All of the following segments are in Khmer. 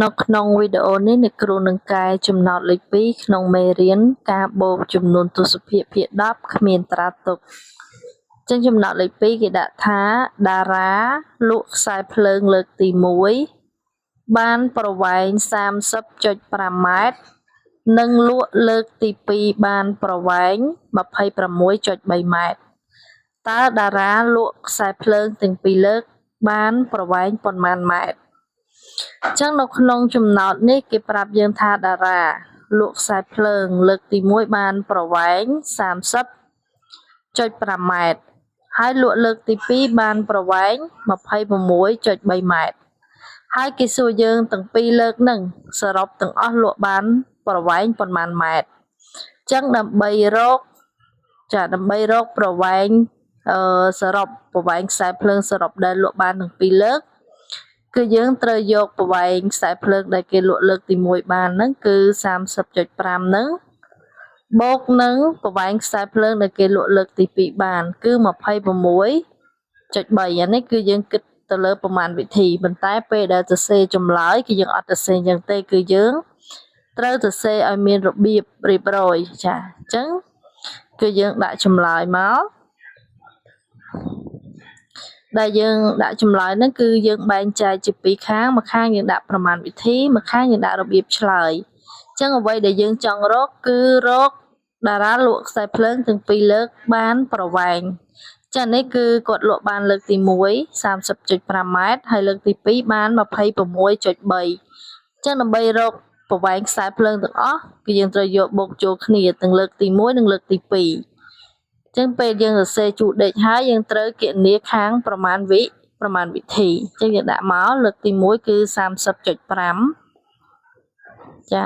នៅក្នុងវីដេអូនេះអ្នកគ្រូនឹងកែចំណោទលេខ2ក្នុងមេរៀនការបូកចំនួនទសភាគភាគ10គ្មានត្រាទុកចឹងចំណោទលេខ2គេដាក់ថាតារាលក់ខ្សែភ្លើងលើកទី1បានប្រវែង30.5ម៉ែត្រនិងលក់លើកទី2បានប្រវែង26.3ម៉ែត្រតើតារាលក់ខ្សែភ្លើងទាំងពីរលើកបានប្រវែងប៉ុន្មានម៉ែត្រអញ្ចឹងនៅក្នុងចំណោទនេះគេប្រាប់យើងថាតារាលក់ខ្សែភ្លើងលើកទី1បានប្រវែង30.5ម៉ែត្រហើយលក់លើកទី2បានប្រវែង26.3ម៉ែត្រហើយគេសួរយើងទាំងពីរលើកហ្នឹងសរុបទាំងអស់លក់បានប្រវែងប៉ុន្មានម៉ែត្រអញ្ចឹងដើម្បីរកចាដើម្បីរកប្រវែងអឺសរុបប្រវែងខ្សែភ្លើងសរុបដែលលក់បានទាំងពីរលើកគឺយើងត្រូវយកប្រវែងខ្សែភ្លើងដែលគេលក់លើកទី1បានហ្នឹងគឺ30.5ហ្នឹងបូកនឹងប្រវែងខ្សែភ្លើងដែលគេលក់លើកទី2បានគឺ26.3អានេះគឺយើងគិតទៅលើប្រមាណវិធីប៉ុន្តែពេលដែលសរសេរចម្លើយគឺយើងអត់សរសេរអញ្ចឹងទេគឺយើងត្រូវសរសេរឲ្យមានរបៀបរៀបរយចាអញ្ចឹងគឺយើងដាក់ចម្លើយមកដែលយើងដាក់ចម្លើយហ្នឹងគឺយើងបែងចែកជាពីរខាងមួយខាងយើងដាក់ប្រមាណវិធីមួយខាងយើងដាក់របៀបឆ្លើយអញ្ចឹងអ្វីដែលយើងចង់រកគឺរកតារាលក់ខ្សែភ្លើងទាំងពីរលើកបានប្រវែងចានេះគឺគាត់លក់បានលើកទី1 30.5ម៉ែត្រហើយលើកទី2បាន26.3ចឹងដើម្បីរកប្រវែងខ្សែភ្លើងទាំងអស់គឺយើងត្រូវយកបូកចូលគ្នាទាំងលើកទី1និងលើកទី2ចឹងពេលយើងសរសេរជួរដេកហើយយើងត្រូវគណនាខាងប្រមាណវិប្រមាណវិធីចឹងយើងដាក់មកលើកទី1គឺ30.5ចា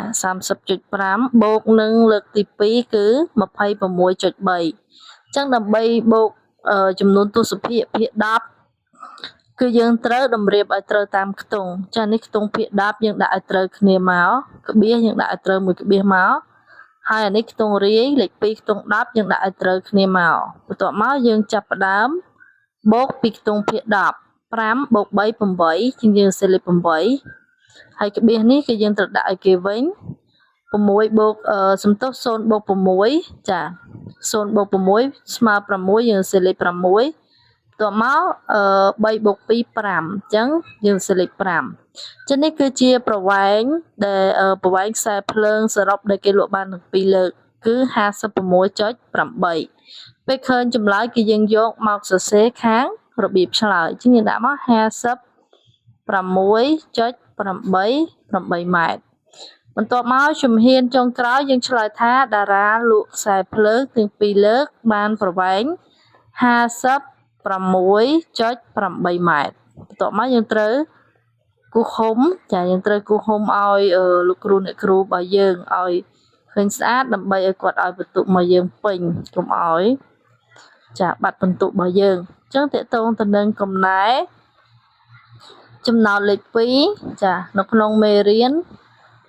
30.5បូកនឹងលើកទី2គឺ26.3ចឹងដើម្បីបូកចំនួនទសភាគភាគ10គឺយើងត្រូវតម្រៀបឲ្យត្រូវតាមខ្ទង់ចានេះខ្ទង់ភាគ10យើងដាក់ឲ្យត្រូវគ្នាមកក្បៀសយើងដាក់ឲ្យត្រូវមួយក្បៀសមកហើយអានេះខ្ទង់រាយលេខ2ខ្ទង់10យើងដាក់ឲ្យត្រូវគ្នាមកបន្ទាប់មកយើងចាប់ផ្ដើមបូកពីខ្ទង់ភាគ10 5បូក3 8ជាងយើងសេលេខ8ហើយក្បៀសនេះគឺយើងត្រូវដាក់ឲ្យគេវិញ6បូកសំទោស0បូក6ចា0បូក6ស្មើ6យើងសេលេខ6បន្ទាប់មក3បូក2 5អញ្ចឹងយើងសេលេខ5ចឹងនេះគឺជាប្រវែងដែលប្រវែងខ្សែភ្លើងសរុបដែលគេលក់បានទាំងពីរលើកគឺ56.8ពេលឃើញចម្លើយគឺយើងយកមកសរសេរខាងរបៀបឆ្លើយអញ្ចឹងយើងដាក់មក56.88ម៉ែត្របន្ទាប់មកជំហានចុងក្រោយយើងឆ្លើយថាតារាលក់ខ្សែភ្លើងទាំងពីរលើកបានប្រវែង56.8ម៉ែត្របន្ទាប់មកយើងត្រូវគូហុំចាយើងត្រូវគូហុំឲ្យលោកគ្រូអ្នកគ្រូរបស់យើងឲ្យឃើញស្អាតដើម្បីឲ្យគាត់ឲ្យបន្ទុកមកយើងពេញកុំឲ្យចាបាត់បន្ទុករបស់យើងអញ្ចឹងតកតងទៅនឹងកំណែចំណោទលេខ2ចានៅក្នុងមេរៀន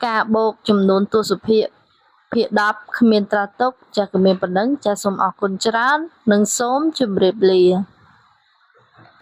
ការបូកចំនួនទសភាគភាគ10គ្មានត្រាទុកចាក៏មានប៉ុណ្ណឹងចាសូមអរគុណច្រើននិងសូមជម្រាបលា។